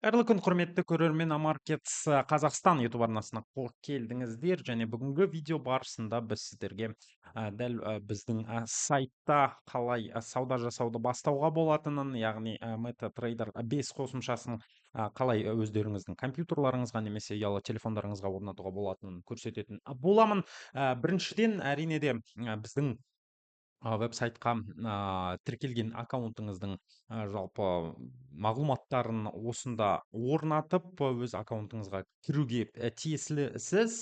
Қайырлы күн, құрметті көрермен! Амаркетс Қазақстан YouTube арнасына қош келдіңіздер. Және бүгінгі видео барысында біз сіздерге дәл біздің сайтта қалай сауда жасауды бастауға болатынын, яғни MetaTrader 5 қосымшасын қалай өздеріңіздің компьютерларыңызға немесе ұялы телефондарыңызға орнатуға болатынын көрсететін боламын. Біріншіден, әрине де, біздің веб-сайтқа тіркелген аккаунтыңыздың жалпы мағлұматтарын осында орнатып, өз аккаунтыңызға кіруге тиесілісіз.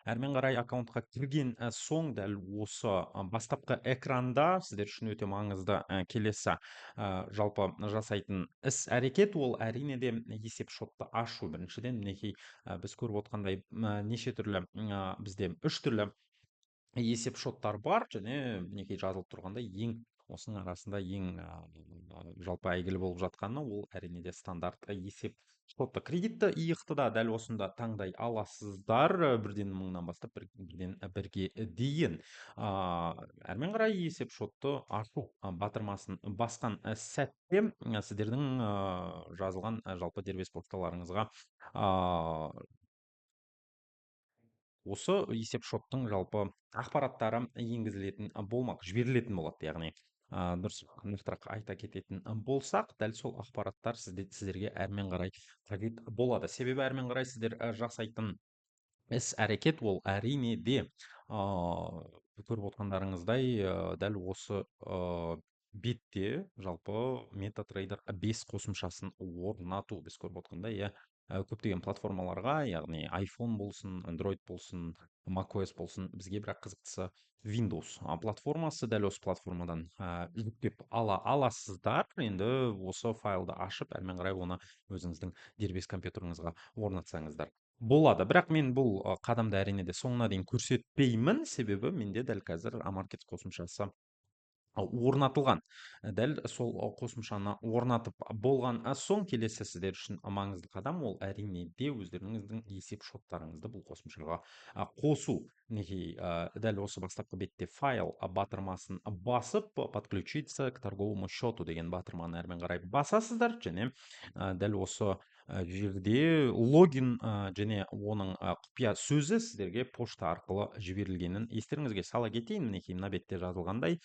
Әрмен қарай аккаунтқа кірген соң, дәл осы бастапқы экранда сіздер үшін өте маңызды келесі жалпы жасайтын іс әрекет ол, әрине де, есеп шотты ашу. Біріншіден, мінекей, біз көріп отқандай, неше түрлі, бізде үш түрлі есеп шоттар бар. Және мінекей, жазылып тұрғандай, ең осының арасында ең жалпы әйгілі болып жатқаны ол, әрине де, стандарт есеп шоты. Кредитті ИЫҚ-ты да дәл осында таңдай аласыздар, 1 мыңнан бастап 1-ден 1-ге дейін. Әрмен қарай есеп шотты ашу батырмасын басқан сәтте сіздердің жазылған жалпы дербес пошталарыңызға осы есеп шоттың жалпы ақпараттары енгізілетін болмақ, жіберілетін болады. Яғни дұрыс, нақтырақ айта кететін болсақ, дәл сол ақпараттар сіздерге әрмен қарай қажет болады. Себебі әрмен қарай сіздер жасайтын іс әрекет ол, әрине де, көріп отқандарыңыздай, дәл осы бетте жалпы MetaTrader 5 қосымшасын орнату. Біз көріп отқандай, иә, көптеген платформаларға, яғни iPhone болсын, Android болсын, macOS болсын, бізге бірақ қызықтысы Windows платформасы. Дәл осы платформадан жүктеп ала аласыздар. Енді осы файлды ашып, әрмен қарай оны өзіңіздің дербес компьютеріңізға орнатсаңыздар болады. Бірақ мен бұл қадамды, әрине де, соңына дейін көрсетпеймін, себебі менде дәл қазір Амаркет қосымшасы орнатылған. Дәл сол қосымшаны орнатып болған соң, келесі сіздер үшін маңызды қадам ол, әрине де, өздеріңіздің есеп шоттарыңызды бұл қосымшаға қосу. Мінекей, дәл осы бастапқы бетте «Файл» батырмасын басып, «Подключиться к торговому счету» деген батырманы әрмен қарай басасыздар. Және дәл осы жерде логин және оның құпия сөзі сіздерге пошта арқылы жіберілгенін естеріңізге сала кетейін. Мінекей, мына бетте жазылғандай,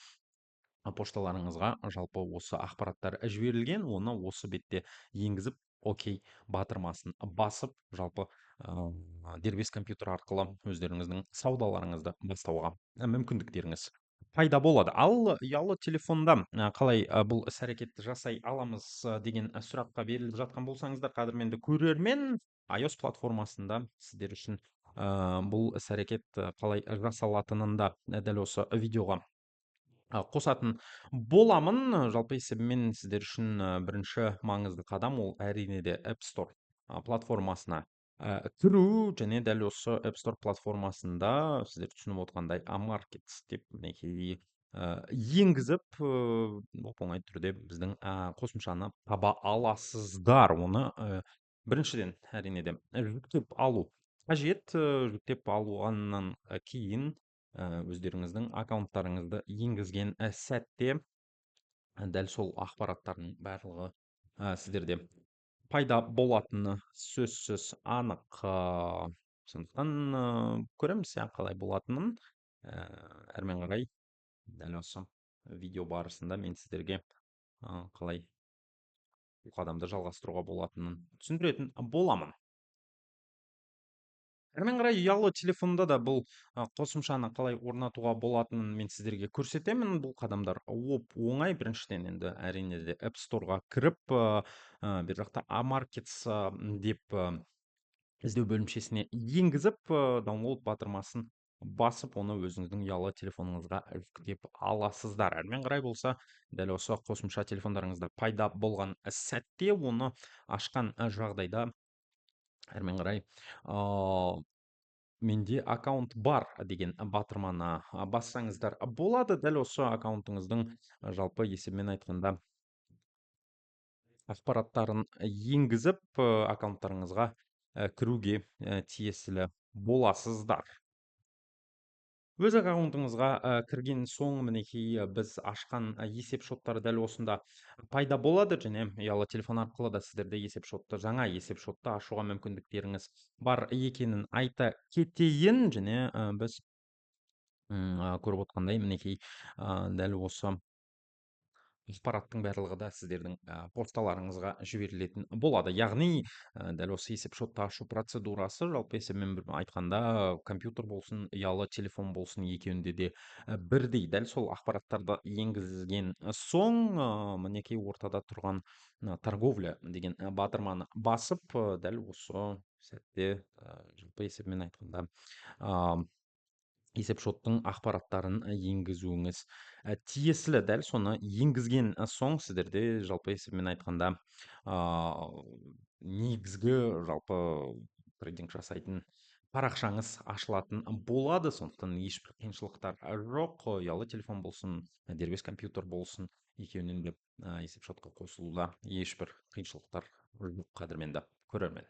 пошталарыңызға жалпы осы ақпараттар жіберілген. Оны осы бетте енгізіп, «Окей» батырмасын басып, жалпы дербес компьютер арқылы өздеріңіздің саудаларыңызды бастауға мүмкіндіктеріңіз пайда болады. Ал ұялы телефонда қалай бұл іс әрекетті жасай аламыз деген сұраққа беріліп жатқан болсаңыздар, қадірменді көрермен, iOS платформасында сіздер үшін бұл іс әрекет қалай жасалатынын да дәл осы видеоға қосатын боламын. Жалпы есебімен сіздер үшін бірінші маңызды қадам ол, әрине де, App Store платформасына кіру. Және дәл осы App Store платформасында сіздер түсініп отырғандай, Amarkets деп, мінекей, енгізіп, оп оңай түрде біздің қосымшаны таба аласыздар. Оны біріншіден, әрине де, жүктеп алу қажет. Жүктеп алғаннан кейін, өздеріңіздің аккаунттарыңызды енгізген сәтте дәл сол ақпараттардың барлығы сіздерде пайда болатыны сөзсіз анық. Сондықтан көреміз, иә, қалай болатынын. Әрмен қарай дәл осы видео барысында мен сіздерге қалай бұл қадамды жалғастыруға болатынын түсіндіретін боламын. Әрмен қарай ұялы телефонда да бұл қосымшаны қалай орнатуға болатынын мен сіздерге көрсетемін. Бұл қадамдар оп оңай. Біріншіден, енді, әрине де, App Store'ға кіріп, бер жақта Amarkets деп іздеу бөлімшесіне енгізіп, «Download» батырмасын басып, оны өзіңіздің ұялы телефоныңызға жүктеп аласыздар. Әрмен қарай болса, дәл осы қосымша телефондарыңызда пайда болған сәтте, оны ашқан жағдайда, әрмен қарай «Менде аккаунт бар» деген батырманы бассаңыздар болады. Дәл осы аккаунтыңыздың жалпы есебімен айтқанда ақпараттарын енгізіп, аккаунттарыңызға кіруге тиесілі боласыздар. Өз аккаунтыңызға кірген соң, мінекей, біз ашқан есеп шоттары дәл осында пайда болады. Және ұялы телефон арқылы да сіздерде есеп шотты, жаңа есеп шотты ашуға мүмкіндіктеріңіз бар екенін айта кетейін. Және біз көріп отқандай, мінекей, дәл осы ақпараттың барлығы да сіздердің пошталарыңызға жіберілетін болады. Яғни дәл осы есеп шотты ашу процедурасы жалпы есебімен бір айтқанда, компьютер болсын, ұялы телефон болсын, екеуінде де бірдей. Дәл сол ақпараттарды енгізген соң, мінекей, ортада тұрған «Торговля» деген батырманы басып, дәл осы сәтте жалпы есебімен айтқанда, есеп шоттың ақпараттарын енгізуіңіз тиесілі. Дәл соны енгізген соң, сіздерде жалпы есебімен айтқанда, негізгі жалпы трейдинг жасайтын парақшаңыз ашылатын болады. Сондықтан ешбір қиыншылықтар жоқ. Ұялы телефон болсын, дербес компьютер болсын, екеуінен де есеп шотқа қосылуда ешбір қиыншылықтар жоқ, қадірменді көрермен.